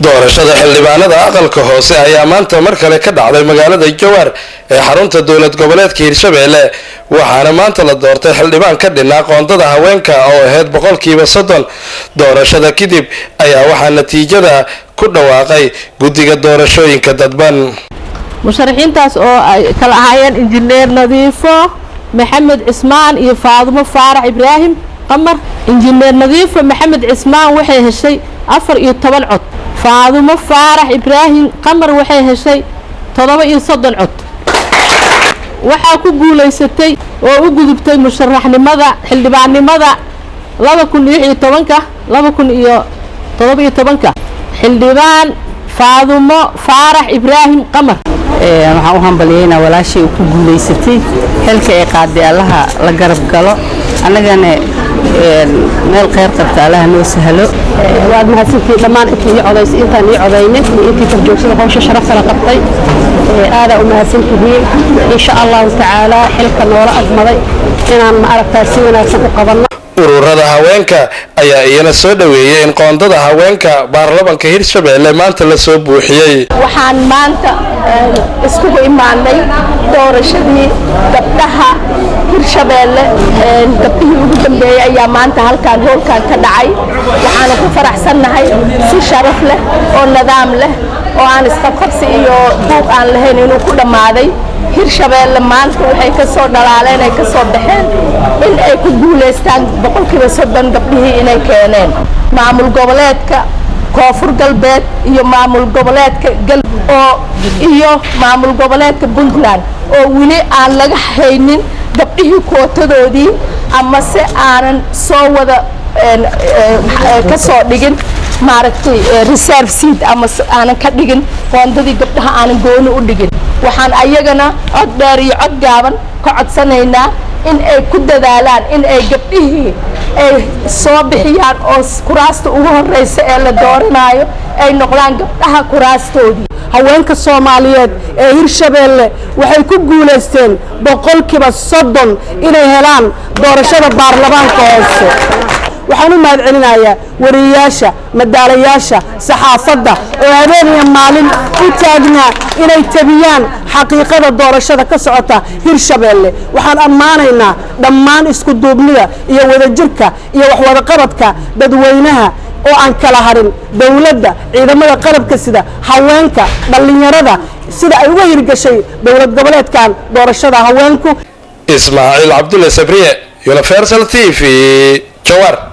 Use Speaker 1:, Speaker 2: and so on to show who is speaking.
Speaker 1: Doorashada xildhibaanada aqalka hoose ayaa maanta mar kale ka dhacday magaalada Jawaar ee xarunta dowlad goboleedka Hirshabeelle, waxaana maanta la doortay xildhibaan ka dhinaa qoondada haweenka oo ahayd 30%. Doorashada kadib ayaa waxaa natiijada ku dhawaaqay guddiga doorashooyinka dadban.
Speaker 2: Musharaxiintaas oo ay kala ahaayeen Injineer Nadiifo Maxamed Cismaan iyo Faadumo Faarax Ibraahim Qamar. Injineer Nadiifo Maxamed Cismaan waxay heshay 14 cod, Faadumo Faarax Ibraahim Qamar waxay heshay 37 cod. Waxaa ku guulaysatay oo u gudubtay musharaxnimada xildhibaannimada 2016-ka, 2017-ka, xildhibaan Faadumo Faarax Ibraahim Qamar.
Speaker 3: Waxaan u hambalyeynaa walaashay uu ku guulaysatay xilka ay qaaday. Allaha la garab galo, annagana meel kheyr qabta Allaha noo sahlo.
Speaker 4: Waad mahadsantihiin dhammaan intii ii codaysay, intaan ii codaynin iyo intii korjoogsada hawsha sharafta la qabtay. Aadaa u mahadsantihiin. Insha Allahu tacaala, xilka noola agmaday inaan, ma aragtaa, si wanaagsan u qabanno.
Speaker 1: Ururada haweenka ayaa iyana soo dhoweeyey in qoondada haweenka baarlamanka Hirshabeelle maanta lasoo buuxiyey.
Speaker 5: Waxaan maanta iskugu imaanay doorashadii gabdhaha Hirshabeelle. Gabdhihii ugu dambeeyey ayaa maanta halkaan hoolkan ka dhacay. Waxaana ku faraxsannahay si sharaf leh oo nidaam leh oo aan isqabqabsi iyo buuq aan lahayn inuu ku dhammaaday. Hirshabeelle maanta waxay ka soo dhalaaleen, ay ka soo baxeen in ay ku guulaystaan 30% gabdhihii inay keeneen. Maamul goboleedka Koonfur Galbeed iyo maamul goboleedka gal oo iyo maamul goboleedka Puntland oo weli aan laga haynin gabdhihii kootadoodii ama se aanan soo wada ka soo dhigin, maaragtay, reserve seat ama aanan ka dhigin qoondadii gabdhaha, aanan gooni u dhigin, waxaan ayagana cod dheer iyo cod gaaban ka codsanaynaa in ay ku dadaalaan in ay gabdhihii ay soo bixiyaan oo kuraasta ugu horeysa ee la dooranaayo ay noqdaan gabdhaha kuraastoodii.
Speaker 6: Haweenka Soomaaliyeed ee Hirshabeelle waxay ku guulaysteen 30% inay helaan doorashada baarlamaanka hoose. Waxaan u mahad celinayaa wariyeyaasha, madaalayaasha, saxaafadda oo habeen iyo maalin u taagnaa inay tabiyaan xaqiiqada doorashada ka socota Hirshabeelle. Waxaan ammaanaynaa dhammaan isku duubnida iyo wadajirka iyo waxwadaqabadka dadweynaha oo aan kala harin, dowladda, ciidamada qalabka sida, haweenka, dhallinyarada, sida ay uga hirgashay dowlad goboleedkan doorashada haweenku.
Speaker 1: Ismaaciil Cabdulle Sabriye, Universal TV, Jawar.